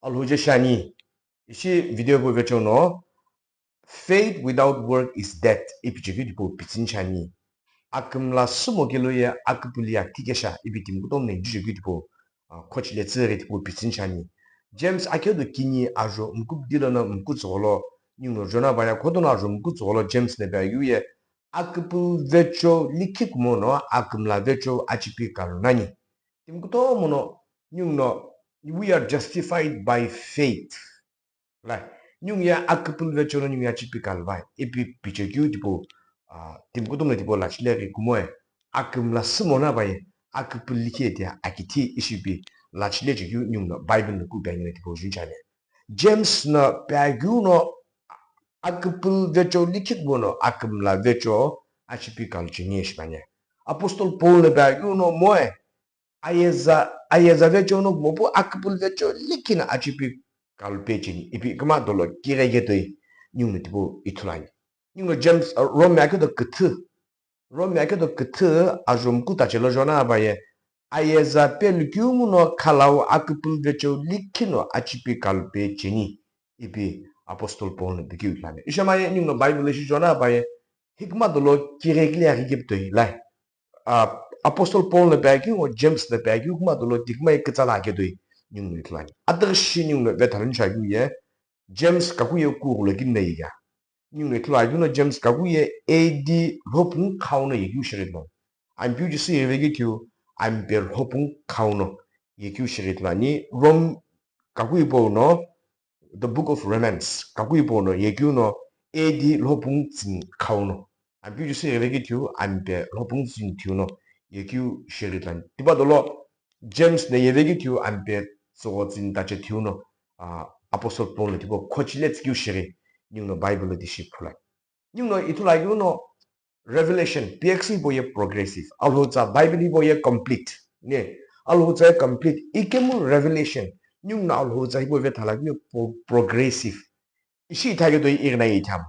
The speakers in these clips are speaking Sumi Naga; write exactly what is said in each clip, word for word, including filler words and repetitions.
Alhou je shiani. Ishi video hipau vecheo no, "Faith without work is dead" ipi chekeu tipau pitsüni shiani. Akümla sümo kelo ye aküpülü ye akiti kesha ipi timi kutomo no inju chekeu tipau, ah, khochile tsüghi tipau pitsüni shiani. James akhedo kini ajo mkubdi lono mkutsügholo, ninguno jona baya khodono ajo mkutsügholo James no pi akeu ye, aküpülü vecheo likhi kumono akümla vecheo achipi kalu nani. Timi kutomo no ninguno, we are justified by faith. Lai, ningu ye aküpülü vecheo no ningu ye achipi kalu vai ipi pi chekeu tipau, ah, timi kutomo no tipau lachile ghi kumoe, akümla sümo na baye, aküpülü likhi ye ti akiti ishi pi lachile chekeu ninguno Bible no ku pi ani tipau juni chale. James no pi akeu no aküpülü vecheo likhi kumono akümla vecheo achipi kalu cheni ishi panye. Apostle Paul no pi akeu no moe, ayeza, ayeza vecheo no kumopu aküpülü vecheo likhi no achipi kalu pe cheni ipi kümdolo kighe ketoi ninguno tipau ithulu ani. Ninguno James, uh, Rome akhedo küthü, Rome akhedo küthü ajo mku tache lo jona baye, ayeza pe lukeu mono khalau aküpülü vecheo likhi no achipi kalu pe cheni ipi Apostle Paul no pikeu ithulu ani. Ishi maye ninguno Bible ishi jona baye, hikma dolo kighe kile akhi keptoi lai. Ah, Apostle Paul no pi akeu ngo James no pi akeu kümdolo tikuma ye kütsala ketoi ninguno ithulu ani. Ataghi shi ninguno vethaluni shi akeu ye, James kaku ye kughulo kini no yegha. Ninguno ithulu akeu no James kaku ye A D lhopungu khau no yekeu shighi ithulu ani. Ampeu Jisü yeghi keu, ampe lhopungu khau no yekeu shighi ithulu ani. Rome kaku hipau no, The Book of Romans kaku hipau no yekeu no A D lhopungu tsini khau no. Ampeu Jisü yeghi keu, ampe lhopungu tsini thiu no yekeu shighi ithulu ani. Tipau dolo James no yeghi keu, ampe tsügho tsini tache thiu no, ah, Apostle Paul no tipau khochile tsükeu shighi ninguno Bible lo tishi phulu ani. Ninguno ithulu akeu no Revelation, P X hipau ye progressive. Alhou tsa Bible hipau ye complete. Ne, Alhou tsa ye complete. Ikemu Revelation, ninguno Alhou tsa hipau vethala keu ye pro-, progressive. Ishi ithakeu toi ighi na ye itham.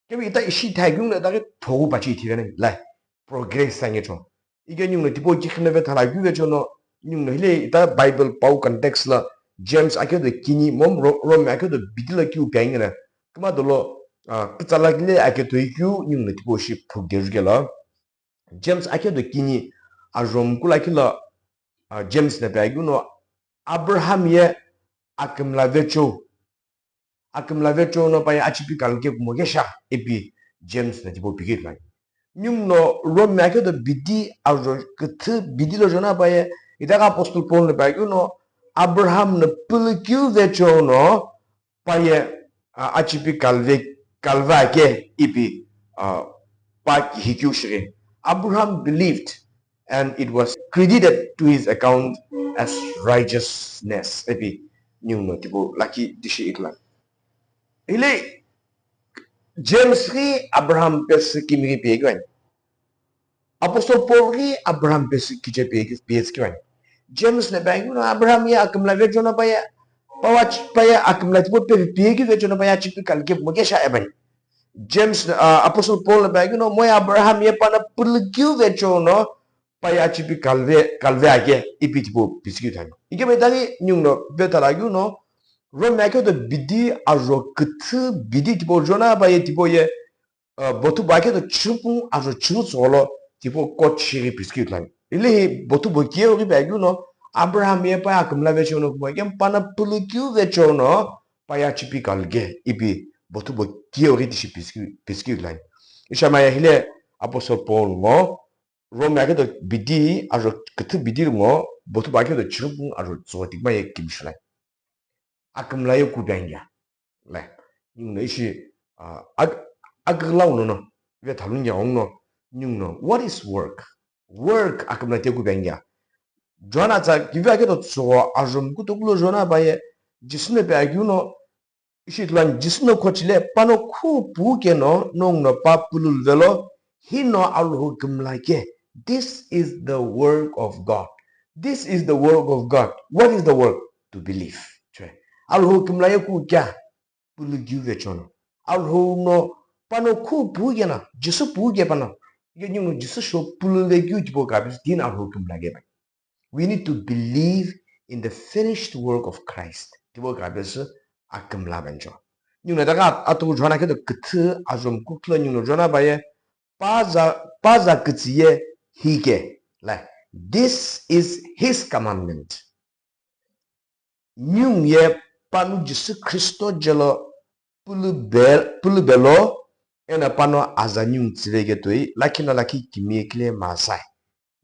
Kemi ita ishi ithakeu no itaghi thogu pachi ithighi na lai. Progress sa ngecho. Ike ninguno tipau kikhino vethala keu vecheo no, ninguno hile ita Bible pau context lo James akhedo kini momu Ro-, Rome akhedo bidi lo keu pi ani na. Kümdolo, ah, kütsala kile aketoi keu ninguno tipau shi phugde jukelo. James akhedo kini ajo mku lakhi lo, ah, James no pi akeu no Abraham ye akümla vecheo, akümla vecheo no paye achipi kalu ke kumo kesha ipi James no tipau pikeu ithulu ani. Ninguno Rome akhedo bidi ajo küthü bidi lo jona paye, itaghi Apostle Paul no pi akeu no Abraham no pülü keu vecheo no paye, ah, achipi kalu ve, kalu ve ake ipi, ah, pa kihi keu shighi. Abraham believed and it was credited to his account as righteousness ipi ninguno tipau lakhi tishi ithulu ani. Hile James ghi Abraham pesü kimighi pi akeu ani. Apostle Paul ghi Abraham pesü kiche pi, pi tsükeu ani. James no pi akeu no Abraham ye akümla vecheo no paye, paye akümla tipau pe pi keu vecheo no paye achipi kalu ke kumo kesha ipi ani. James, ah, Apostle Paul no pi akeu no moe Abraham ye pano pülü keu vecheo no paye achipi kalu ve, kalu ve ake ipi tipau pitsükeu ithulu ani. Ikemu itaghi ninguno vethala keu no Rome akhedo bidi ajo küthü bidi tipau jona paye tipau ye, ah, bothu bo akhedo chüpungu ajo chütsügholo tipau court shighi pitsükeu ithulu ani. Hile hi bothu bo keu ghi pi akeu no Abraham ye paye akümla vecheo no kumo ikemu pano pülü keu vecheo no paye achipi kalu ke ipi bothu bo keu ghi tishi pitsükeu, pitsükeu ithulu ani. Ishi maye hile Apostle Paul ngo Rome akhedo bidi ajo küthü bidi ngo bothu bo akhedo chüpungu ajo tsügho tikuma ye kimishu lo ani. Akümla ye ku pi ani ya. Lai, ninguno ishi, ah, ak-, aküghüla uno no, vethaluni ya uno, ninguno, what is work? Work akümla ye ku pi ani ya. Jona tsa kivi akhedo tsügho ajo mku toku lo jona paye, Jisü no pi akeu no, ishi ithulu ani Jisü no khochile pano khu puu keno, nonguno pa pülü luvelo, hino Alhou kümla ke. This is the work of God. This is the work of God. What is the work? To believe. Chue. Alhou kümla ye ku kea, pülü keu vecheo no. Alhou no pano khu puu keno, Jisü puu ke pano. Ike ninguno Jisü shou pülü ve keu tipau kapisü tini Alhou kümla ke pi ani. We need to believe in the finished work of Christ. Tipau kha pesü akümla vencho. Ningu no itaghi atuwu John akhe do küthü ajomu kuklo ningu no John abaye, paza, paza kütsü ye hike. Like, this is his commandment. Ningu ye panu Jisü Khristo jelo pulube, pulubelo, eno pano aza ningu tsüveke toi, lakhi no lakhi kimiye kile masai.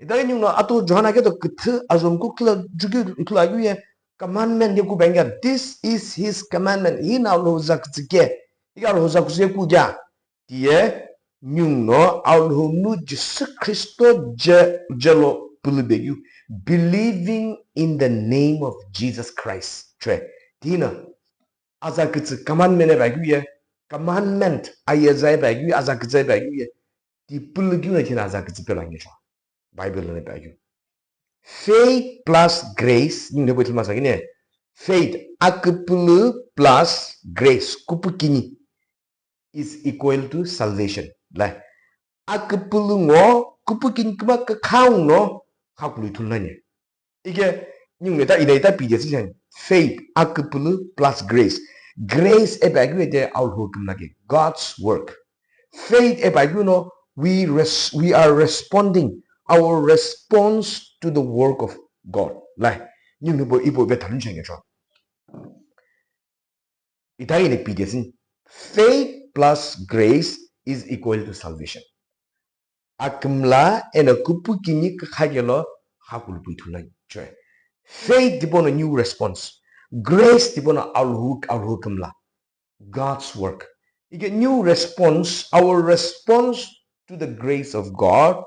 Itaghi ningu no atuwu John akhe do küthü ajomu kuklo juki ithulu akeu ye commandment ye ku benga, this is his commandment. Hi no Alhou zakütsü ke. Hi Alhou zakütsü ye ku kya. Tiye ningu no Alhou nu Jisü Khristo je, jelo pulube keu, believing in the name of Jesus Christ. Chue. Ti no aza kütsü commandment ipi akeu ye, commandment ayeza ipi akeu ye, aza kütsü ipi akeu ye, ti pulu keu no ti no aza kütsü pelo ani cho. Bible no ipi akeu. Faith plus grace, ningu no hipau ithulu masa kini. Faith, aküpülü plus grace, kupukini is equal to salvation. Like, aküpülü ngo, kupukini küma kükha no, khakulu ithulu nani. Ike, ningu no ita, ina ita pide sishan. Faith, aküpülü plus grace. Grace ipi akeu ye de Alhou kümla ke. God's work. Faith ipi akeu no, we res-, we are responding. Our response to the work of God. Like, ningu no hipau, hipau vethalu nishan cho. Itaghi ina pide sini. Faith plus grace is equal to salvation. Akümla eno kupukini kükha kelo khakulu pu ithulu ani chue. Faith tipau no new response. Grace tipau no Alhou, Alhou kümla. God's work. Ike new response, our response to the grace of God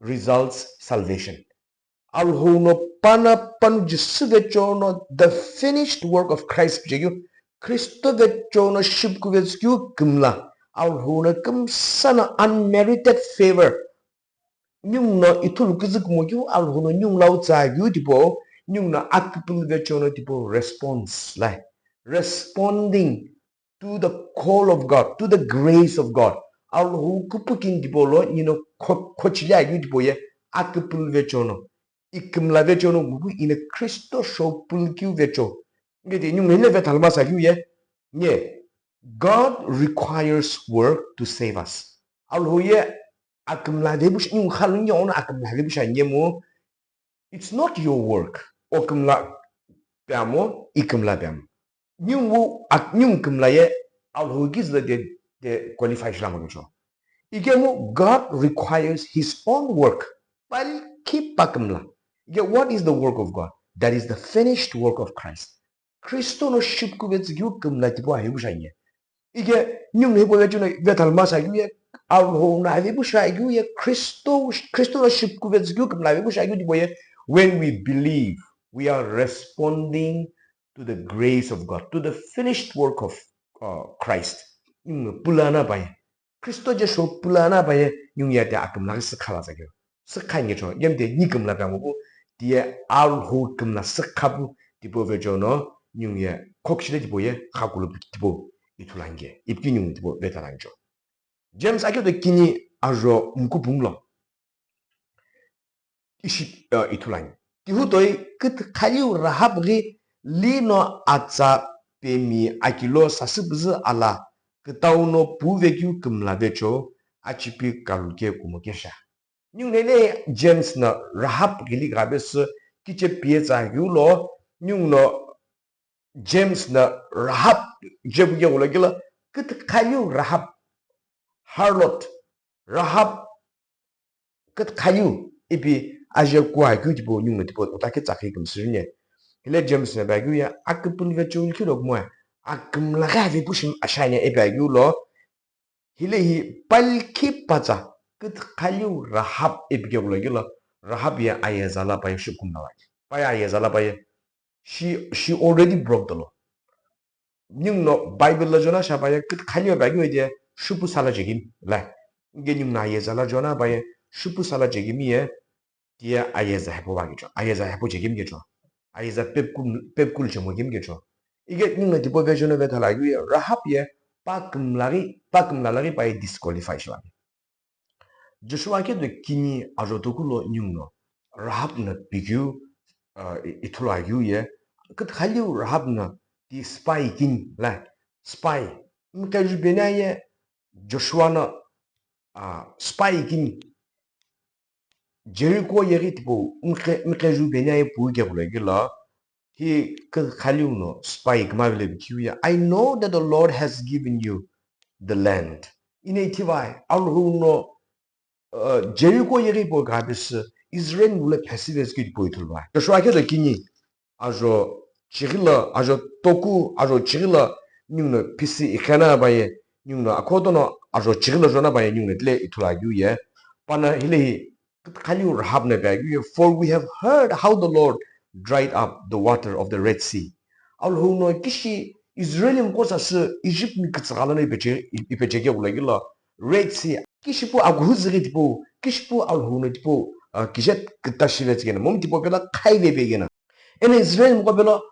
results salvation. Alhou no pana panu Jisü vecho no the finished work of Christ pije keu, Khristo vecho no shipku vetsü keu kümla. Alhou no kümsa no unmerited favor. Ningu no ithulu küzü kumo keu Alhou no ningu lau tsa keu tipau, ningu no aküpülü vecho no tipau response lai. Responding to the call of God, to the grace of God. Alhou kupukini tipau lo, ino kho-, khochile akeu tipau ye, aküpülü vecho no, ikümla vecho no, gugu ina Khristo shou pulu keu vecho. Nge ti, ningu no hile vethalu masa keu ye, nge, God requires work to save us. Alhou ye, akümla vepu shi, ningu khalu ningu ono akümla vepu shi ani mu, it's not your work. O kümla pemo, i kümla pemo. Ningu ak-, ningu kümla ye Alhou kizü de, de qualify shi la ngo cho. Ikemu God requires his own work. Palkhi pa kümla. Ike what is the work of God? That is the finished work of Christ. Khristo no shipku vetsü keu kümla tipau ahipu shi ani. Ike ningu no hipau vecho no vethalu masa keu ye, Alhou no avipu shi akeu ye, Khristo, Khristo no shipku vetsü keu kümla avipu shi akeu tipau ye, when we believe, we are responding to the grace of God, to the finished work of, uh, Christ. Ningu no pulu ani pa ye. Khristo je shou pulu ani pa ye, ningu ye ti akümla ghi sükha la tsa keu. Sükha nge cho, yem de ni kümla pemo pu, tiye Alhou kümla sükha pu, tipau vecho no, ningu ye, khokshile tipau ye, khakulu pu tipau, ithulu ani ke, ipi ningu tipau vethalu ani cho. James akeu do kini ajo mkupung lo. Ishi, uh, ithulu ani. Tihu toi kütkhaliu Rahab ghi lino atsa pemi akilo sasüpüzü ala kütau no puve keu kümla vecho achipi kalu ke kumo kesha. Ningu no hile James no Rahab ghili gha pesü kiche pie tsa keu lo, ningu no James no Rahab je pu keghulo kelo, kütkhaliu Rahab, harlot, Rahab, kütkhaliu ipi aje kua keu tipau ningu no tipau uta ke tsakhi kümsü juni. Hile James no ipi akeu ye, aküpülü vecho likhi lo kumo ye, akümla ghi avipu shi ani ipi akeu lo, Hile hi palkhi pa tsa, kütkhaliu Rahab ipi keghulo kelo, Rahab ye ayeza la pa ye shipku mla ani. Pa ye ayeza la pa ye, she, she already broke the law. Ningu no Bible lo jona shi pa ye, kütkhaliu pa keu ye shippu sala jekimi, la. Nge ningu no ayeza la jona pa ye, shippu sala jekimi ye, tiye ayeza hepo wa kecho, ayeza hepo jekimi kecho, ayeza pepku, pepku lo chemo kemi kecho. Ike ningu no tipau vecho no vethalu akeu ye, Rahab ye pa kümla ghi, pa kümla la ghi pa ye disqualify shi ani. Joshua akeu do kini ajo toku lo ningu no Rahab no pikeu uh, i- ithulu akeu ye. Kutkhaliu Rahab no ti spy kini la, spy. Mqeju benia ye Joshua no, uh, spy kini. Jericho yeghi tipau mqe- mqeju benia ye pu keghulakeu lo, hi kutkhaliu no spy kümavile pikeu ye, "I know that the Lord has given you the land." Ine ithivai, Alhou no, uh, Jericho yeghi hipau ghabisü Israel mlo phesive zükeu tipau ithulu vai. Joshua khedo kini, ajo chighi lo, ajo toku, ajo chighi lo ninguno phisi iqhena paye, ninguno akhoto no ajo chighi lo jona paye ninguno tile ithulu akeu ye. Pano hilehi kutkhaliu Rahab no pi akeu ye, "For we have heard how the Lord dried up the water of the Red Sea." Alhou no kishi Israel mqo sasü Egypt mi kütsügha lono ipeche- ipeche keghulakeu lo Red Sea, kishipu akuhu züghi tipau, kishipu Alhou no tipau, uh, kije küta shive tsükeno, momu tipau pelo khaive pekeno. Eno Israel mqo pelo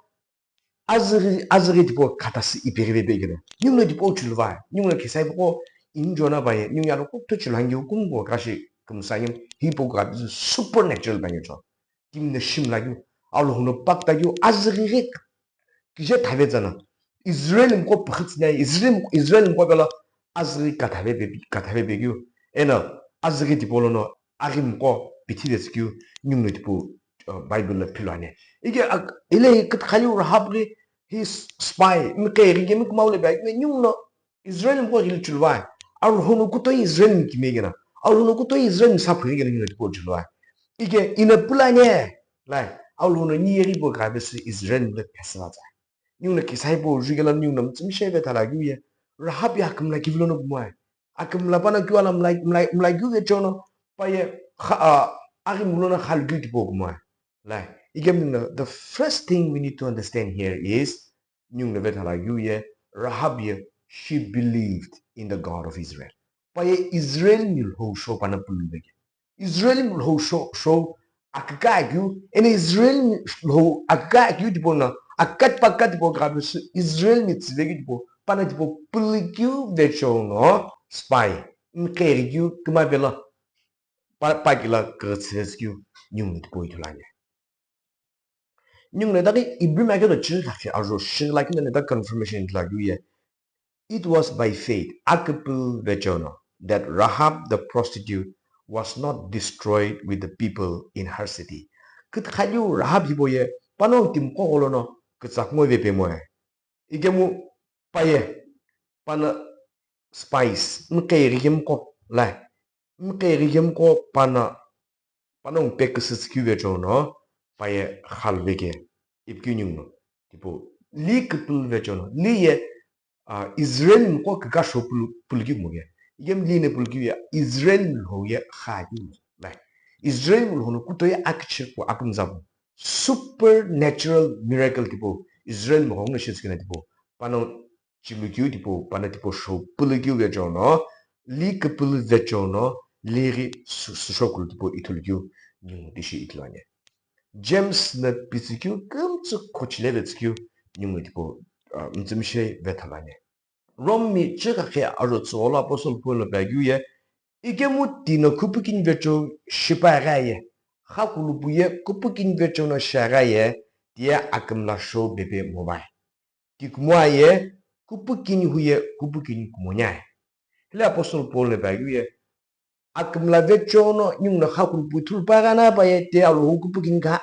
azüghi, azüghi tipau khatasi ipeghive pekeno. Ninguno tipau chiluvai, ninguno khisai poko injona paye, ningu yalo kuthu chiluhangi kumko kashi kümsa ngi hipau ghabisü supernatural pange cho. Timi no shimlakeu, Alhou no paktakeu, azüghi ghi kije thave tsano. Israel mqo pükhütsünia, Israel, Israel mqo pelo azüghi kathave pe- kathave pekeu. Eno azüghi tipau lono aghi mqo pithile tsükeu ninguno tipau, uh, Bible lo philo ani. Ike ak- ile kutkhaliu Rahab ghi hi s- spy, mqe ghi kemi kümavile pi akeu ye, ninguno Israel mqo ghili chiluvai. Alhou no kutoye Israel mi kimiye keno, Alhou no kutoye Israel mi saphughi keno ninguno tipau chiluvai. Ike ino pulani, lai, Alhou no ni yeghi hipau ghabisü Israel mlo phesive tsü. Ninguno khisai pau jukelo ninguno mütsümishei vethala keu ye, Rahab ye akümla kivi lono kumoe. Akümla pano keu ala mla- mla- mla keu vecheono, paye kha- a- aghi mlu lono khalu keu tipau kumoe. Lai, ikemu ninguno, the first thing we need to understand here is, ninguno vethala keu ye, Rahab ye, she believed in the God of Israel. Paye Israel mi Lhou shou pano puluve ke. Israel mi Lhou shou, shou aküka akeu, eno Israel mi Lhou aküka akeu tipau no, aküka tipau, aküka tipau ghabisü Israel mi tsüve keu tipau, pano tipau pulukeu vecheono spy, mqe ghi keu kümavilo, pa- pakilo küghütsüve tsükeu ninguno tipau ithulu ani. Ninguno itaghi Ibrimia khedo chighi khakhi ajo shighi lakhi no neta confirmation ithulu akeu ye. It was by faith, aküpülü vecheono, that Rahab the prostitute was not destroyed with the people in her city. Kutkhaliu Rahab hipau ye panongu timi qo gholo no kütsa kungu ve pemoe. Ikemu paye pano spies, mqe ghi kemi qo, lai, mqe ghi kemi qo pano, panongu pe küsütsü keu vecheono, paye khalu veke, ipi keu ninguno tipau, li küpülü vecheono, li ye, uh, Israel mqo küka shou pulu- pulukeu kumoke. Ikemu li no pulukeu ye, Israel mi Lhou ye kha keu, lai, Israel mi Lhou no kutoye akichir pu akümza pu, supernatural miracle tipau, Israel mi ghoghi no shitsükeno tipau, pano chilukeu tipau, pano tipau shou pulukeu vecheono, li küpülü vecheono, li ghi su- sushokulu tipau ithulukeu ningu tishi ithulu ani. James no pitsükeu kümtsü khochile vetsükeu ningu tipau, uh, mütsümishei vethala ani. Rome mi chighi khakhi ajo tsügholo Apostle Paul no pi akeu ye, ikemu tino kupukini vecheo shipa gha ye, xakulupu ye kupukini vecheono shiagha ye, tiye akümla shou pepe movai. Kikumoa ye kupukini hu ye kupukini kumonia. Hile Apostle Paul no pi akeu ye, akümla vecheono ninguno xakulupu ithulu pa gha na paye tiye Alhou kupukini kha.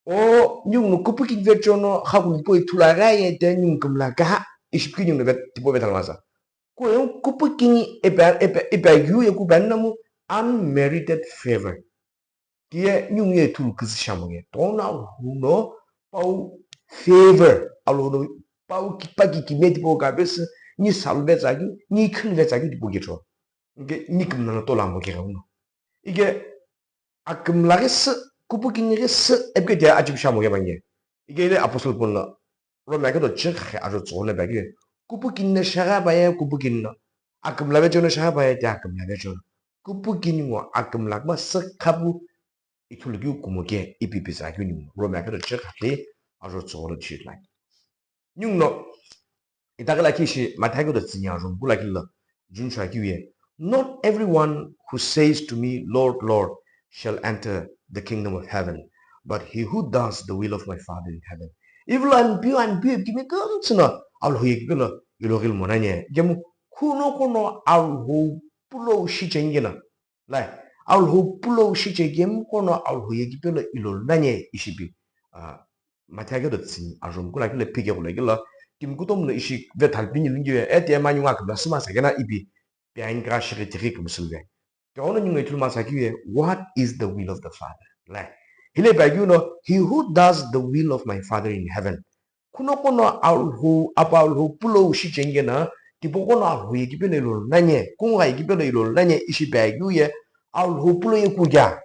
O ninguno kupukini vecheono xakulupu ithulu agha ye tiye ningu kümla kha. Ishi pi keu ninguno vet- tipau vethala masa. Kuye kupukini ipi a- ipi a- ipi akeu ye kupukini namu unmerited favor. Tiye ningu ye ithulu küzü shamo ye. Toghono Alhou no pau favor, Alhou no pau ki- pa ki- kime tipau ghabisü, ni salu vetsakeu, ni khinu vetsakeu tipau kecho. Ike ni kümna no tolo amo kegha uno. Ike akümla ghi sü, kupukini ghi sü, ipi keu tiye achipu shamo ye pange. Ike ile Apostle Paul no Rome khedo chighi khakhi ajo tsügholo pi akeu ye, kupukini no shiagha paye kupukini no, akümla vecheono shiagha paye tiye akümla vecheono. Kupukini ngo akümla kma sü khapu ithulukeu kumoke ipi pitsü akeu ningu Rome khedo chighi khakhi ajo tsügholo tishi ithulu ani. Ninguno itaghi lakhi ishi Mathai khedo tsüni ajo mkulu akhi lo junisho akeu ye, "Not everyone who says to me, 'Lord, Lord,' shall enter the kingdom of heaven, but he who does the will of my Father in heaven. Ivilo Ampeu, Ampeu, kimi kümtsü no Alhou ye kipelo ilo ghili monanye. Kemu khuno kono Alhou pulo shichengena. Lai, Alhou pulo shichekemu kono Alhou ye kipelo ilo nanye ishipi. Ah, Mathayo do tsini, ajo mkula kile pike kule kile. Tim kutom no ishi ve thalpini lungi ve, ete manyu ngak blasuma sakena ipi. Pianka shiri tiri kumsulve. Kaono nyunga ithulu masa kiwe, what is the will of the Father? Lai. Hile bagiu no, he who does the will of my Father in heaven. Khuno kono Alhou, Apa Alhou pulo shichengena, tipau kono Alhou ye kipelo ilo nanye, kunga ye kipelo ilo nanye ishi bagiu ye, Alhou pulo ye kugya.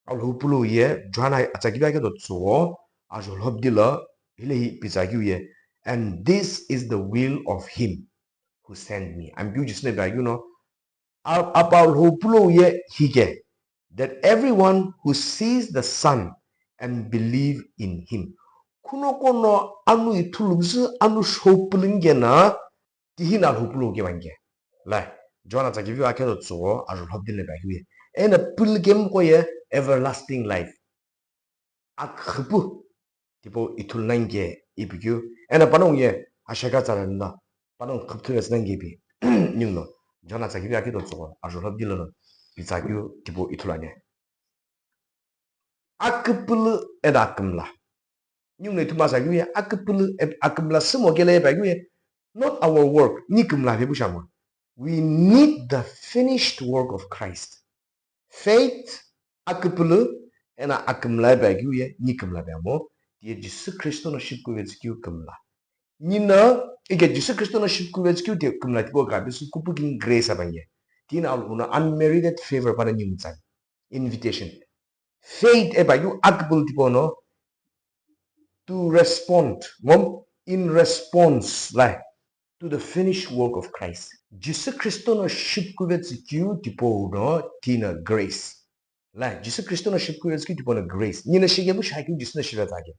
Alhou pulo ye, John atsa kibe ake do tsuo, ajo lhobdilo, hile hi pitsa kiu ye. And this is the will of him who sent me. Ampeu Jisü ne bagiu no, Apa Alhou pulo ye hike, that everyone who sees the Son and believe in him. Khuno kono anu ithulu bzü anu shou pulingena, tihina Alhou pulo ke vange. Lai, John atsa kibe ake do tsuo, ajo lhobdilo bagiu ye. Ena pulkem ko ye everlasting life. Akhipu, tipau ithulu nange ipi kiu. Ena panongu ye, ashaka tsara nda. Panongu khipthule nange ipi. Nyungno, John atsa kibe ake do tsuo, ajo lhobdilo no, pitsa kiu, tipau ithulu anye. Akipulu ena akimla. Nyungno ithuma sa kiu ye, akipulu e-, akimla simo kele ba kiu ye, not our work, ni kimla ve bu shamo. We need the finished work of Christ. Faith, akipulu, ena akimla ba kiu ye, ni kimla ve amo, ye Jisü Kristo no shipku ve kiu kimla. Nina, ike Jisü Kristo no shipku ve kiu te kimla tipo ka bisu kupu king grace abanye. Tina aluna unmerited favor pana nyung tsani. Invitation. Faith e bagiu akipulu tipo no to respond. Ngom in response, like, to the finished work of Christ. Jisü Kristo no shipku ve kiu tipo no tina grace. Lai, Jisü Kristo no shipku ve kiu tipo no grace. Nina shige bu shaki Jisü no shive tsake.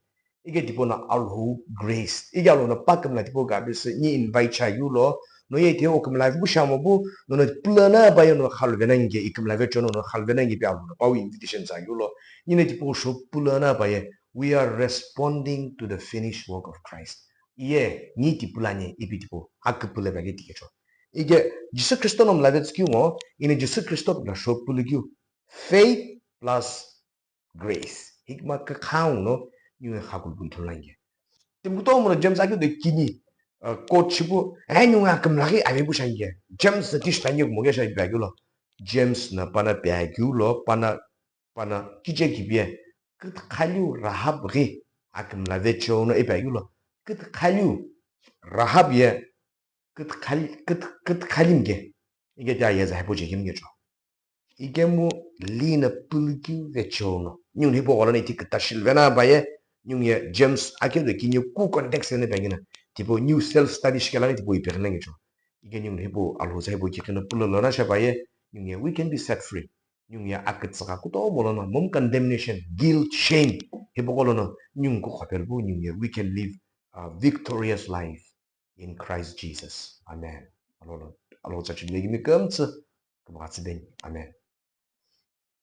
Ike tipo no Alhou grace. Ike Alhou no pa kimla tipo ka bisu ni invite cha yulo. No ye te o kimla bu shamo bu, no no pulana ba yo no khalve nange, i kimla ve chono no khalve nange pe Alhou no pa invitation cha yulo. Nina tipo sho pulana ba ye, we are responding to the finished work of Christ. Ye, ni ti pulanye, ipi tipo, akipule ba ke tikecho. Ike, Jisü Kristo no mla ve kiu ngo, ina Jisü Kristo la sho pulu kiu. Faith plus grace. Hikma ka khaung no, nyunga khakul pun thun lange. Tim kuto mo James ake de kini, uh, quote chipu, eh, nyunga akimla ki ave bu shange. James na tish tangi mo ge shai ba kiu lo. James na pana ba kiu lo, pana, pana kije kibie. Kit khaliu Rahab ghi akimla ve cheu no e ba kiu lo. Kit khaliu Rahab ye, kit khali, kit, kit khalim ge. Ike ta ye za hepo je kim ge cho. Ikemu lina pulkiu ve cheu no. Nyung hipo golo ni ti kita shil vena ba ye. Nyung ye James ake do kinye ku context ne ba gina. Tipo new self study shikela ni tipo ipe ne cho. Ike nyung hipo Alhou za hipo kikina pulo lona sha ba ye. Nyung ye we can be set free. Nyung ye akitsa ka kuto bolo no mom condemnation, guilt, shame. Hipo golo no nyung ku khapel bu nyung ye we can live a victorious life in Christ Jesus. Amen. Alo, alo, chachi legi mi kamtsa, kamatsa ben. Amen.